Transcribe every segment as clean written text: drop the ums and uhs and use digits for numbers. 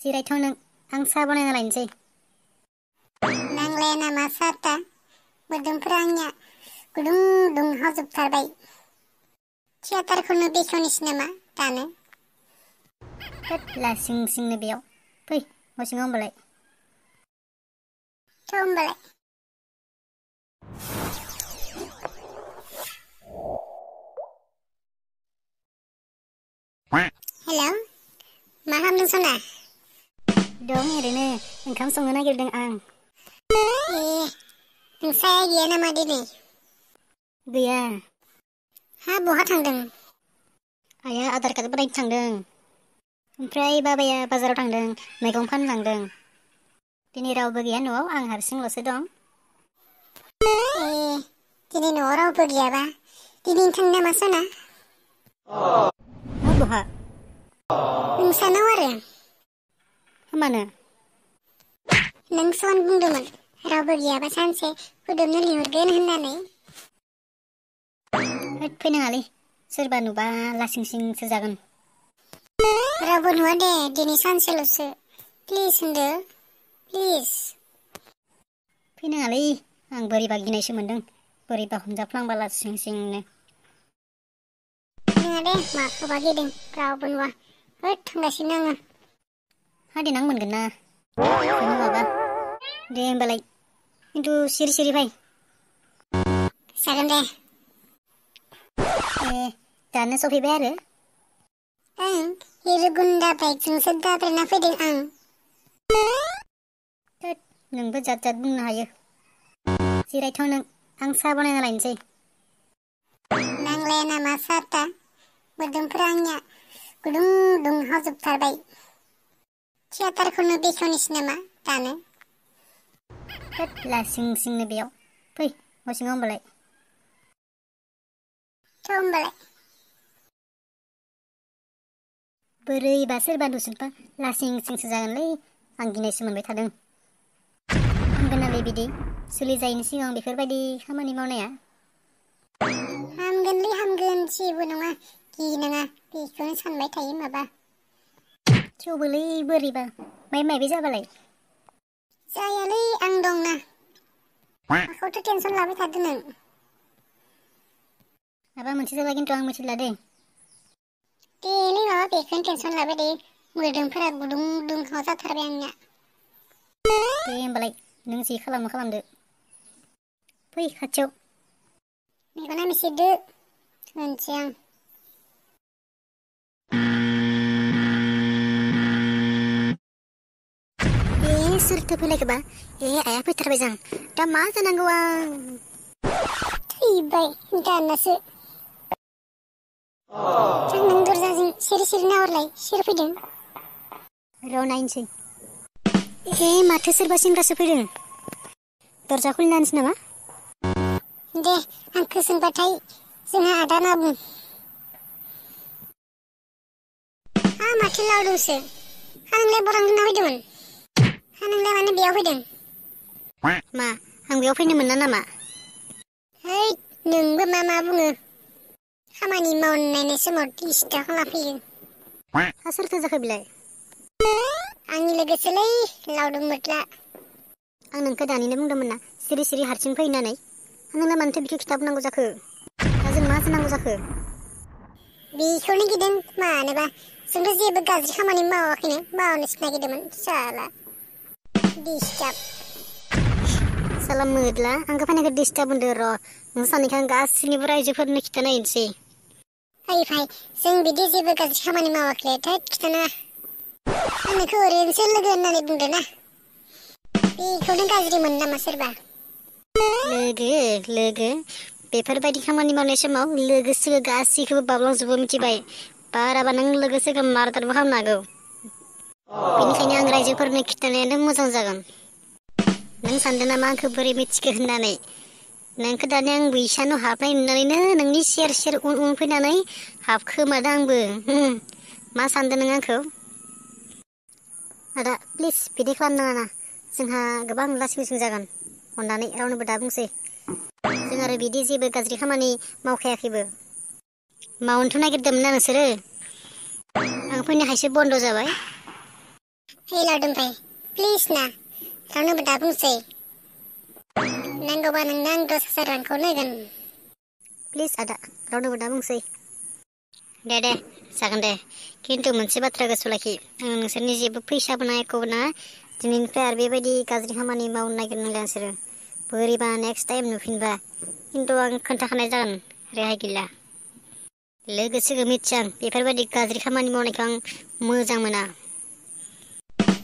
जिरायथ' नों आं साहा बानायना लायनोसै। नांलाया नामा साहाथा? मोदोमफोरा आंनिया गुदुं दुंहावजोबथारबाय। थियाटारखौनो बेखेवनोसै नामा दानो? थोद लासिं सिंनो बेयाव फै न' सिङाव होमबालाय। थ' होमबालाय। हेलौ, मा खालामदों सना? दं ओरैनो ओंखाम संनो नागिरदों आं। नोंसा आइया गैया नामा दिनै? गैया। हा बहा थांदों? आइया आधार कार्ड बानायनो थांदों। ओमफ्राय बाबाया बाजाराव थांदों मैगं फाननो थांदों। दिनै रावबो गैया न'आव आं हारसिंल'सो दं। दिनै न'आव रावबो गैयाबा दिनैनो थांनो नामा सना? हा बहा? नोंसानाव आरो। मानो? नों सन बुंदोंमोन रावबो गैयाबा सानसे फुदुबनो लिंहरगोन होननानै। होद फैनाङालै सोरबा नुबा लासिं सिंसो जागोन। रावबो नुवा दे दिनै सानसेल'सो प्लिज होनदो प्लिज। फैनाङालै आं बोरैबा गिनायसो मोनदों बोरैबा हमजाफ्लांबा लासिं सिंनो। नङा दे माखौबा गिदों रावबो नुवा होद थांगासिनो आङो। हा देनां मोनगोन ना जेबो नुवाबा। दे होमबालाय खिन्थु सिरि सिरि फै। जागोन दे। दानो सफैबाय आरो? ओं हिरुगुन्दा बाइकजोंसो दाब्रायना फैदों आं। थोद नोंबो जाद जाद बुंनो हायो। जिरायथ' नों आं साहा बानायना लायनोसै। नांलाया नामा साहाथा? मोदोमफोरा आंनिया गुदुं दुंहावजोबथारबाय। थियाटारखौनो बेखेवनोसै नामा दानो? थोद लासिं सिंनो बेयाव फै न' सिङाव होमबालाय। थ' होमबालाय। बोरैबा सोरबा नुसोबा लासिं सिंसो जागोनलै आं गिनायसो मोनबाय थादों। हामगोन नालाय बिदि जुलि जायैनि सिगां बेफोरबायदि खामानि मावनाया। हामगोनलै हामगोन जेबो नङा गिनाङा बेखौनो सानबाय थायो माबा। थेवबोलै बोरैबा मायबा जाबालाय? जायालै आं दंना। माखौथो टेनसन लाबाय थादो नों? माबा मोनसे जाबा खिन्थु आं मिथिला दे। देलै माबा बेखौनो टेनसन लाबाय थायो मोदोमफोरा गुदुं दुंहाव जाथारबाय आंनिया। दे होमबालाय नों जि खालामो खालामदो फै खाथियाव। मेगना मिसिबदो होनसै आं। सोरथो फैलायखोबा आइया फैथारबाय जां दा मा जानांगौ आं। थैबाय दानासो। नों दरजाजों सिरि सिरि नाहरलाय सोर फैदों? र' नायनोसै। माथो सोरबा सेंग्रासो फैदों। दरजा खुलिना होनोसै नामा? दे आंखौ सोंबाथाय जोंहा आदा होनना बुं। माथो लावदोंसो नोंलाय बरां होनना फैदोंमोन। नोंलाय मानो बेयाव फैदों? मा आं बेयाव फैनो मोना नामा? है नोंबो मा बुङो खामानि मावनो नायनाय समाव दिसथाब खालामना फैयो। हा सोरथो जाखो बेलाय? आंनि लोगोसोलै लावदुम मोख्ला। आं नोंखौ दानिनो बुंदोंमोन ना सिरि सिरि हारसिं फै होननानै। नोंलाय मानोथो बिखौ खिथाबनांगौ जाखो? दा जों मा जानांगौ जाखो? बेखौनो गिदों मानोबा जोंथ' जेबो गाज्रि खामानि मावाखैनो मावनोसो नागिरदोंमोन साला दिसथाब। साला मोद्ला आंखौ फैनायखौ दिसथाब होनदो र' नों सानैखौ आं गासैनिबो रायजोफोरनो खिथाना होनोसै। फै जों बिदि जेबो गाज्रि खामानि मावाखै थोद खिथानाङा। आं नोंखौ ओरैनोसो लोगो होननानै बुंदो ना। बेखौनो गाज्रि मोनो नामा सोरबा? लोगो बेफोरबायदि खामानि मावनाय समाव लोगो सोगो गासैखौबो बावलांजोबो मिथिबाय। बाराबा नों लोगो सोगो मार्डारबो खालामनो हागौ। बेनिखायनो आं रायजोफोरनो खिथानायानो मोजां जागोन। नों सानदों नामा आंखौ बोरै मिथिखो होननानै? नोंखौ दानि आं बैसानाव हाबनाय नुनानैनो नोंनि सेर सेर उन फैनानै हाबखोमादों आंबो। मा सानदों नों आंखौ? आदा प्लिज बिदि खालामनाङा ना जोंहा गोबां लासिं सिं जागोन। अननानै रावनोबो दा बुंसै। जों आरो बिदि जेबो गाज्रि खामानि मावखायाखैबो। मावनोथ' नागिरदोंमोन ना नोंसोरो आं फैनायखायसो बन्द' जाबाय। हे लावदुमफाय प्लिज ना रावनोबो दा बुंसै नांगौबा नोंनो आं 10,000 रांखौ होगोन प्लिज आदा रावनोबो दा बुंसै दे जागोन दे खिन्थु मोनसे बाथ्रा गोसोआव लाखि आं नोंसोरनि जेबो फैसाबो नायाखौबो ना दिनैनिफ्राय आरो बेबायदि गाज्रि खामानि मावनो नागिरनांला नोंसोरो बोरैबा नेक्स्ट टाइम नुफिनबा खिन्थु आं खोन्थाखानाय जागोन रेहाय गैला लोगोसेबो मिथिया आं बेफोरबायदि गाज्रि खामानि मावनायखौ आं मोजां मोना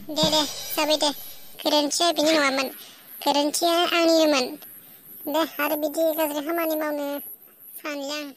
दे जाबाय दे गोरोन्थिया बिनि नङामोन गोरोन्थिया आंनिनोमोन दे आरो बिदि गाज्रि खामानि मावनो सानला आं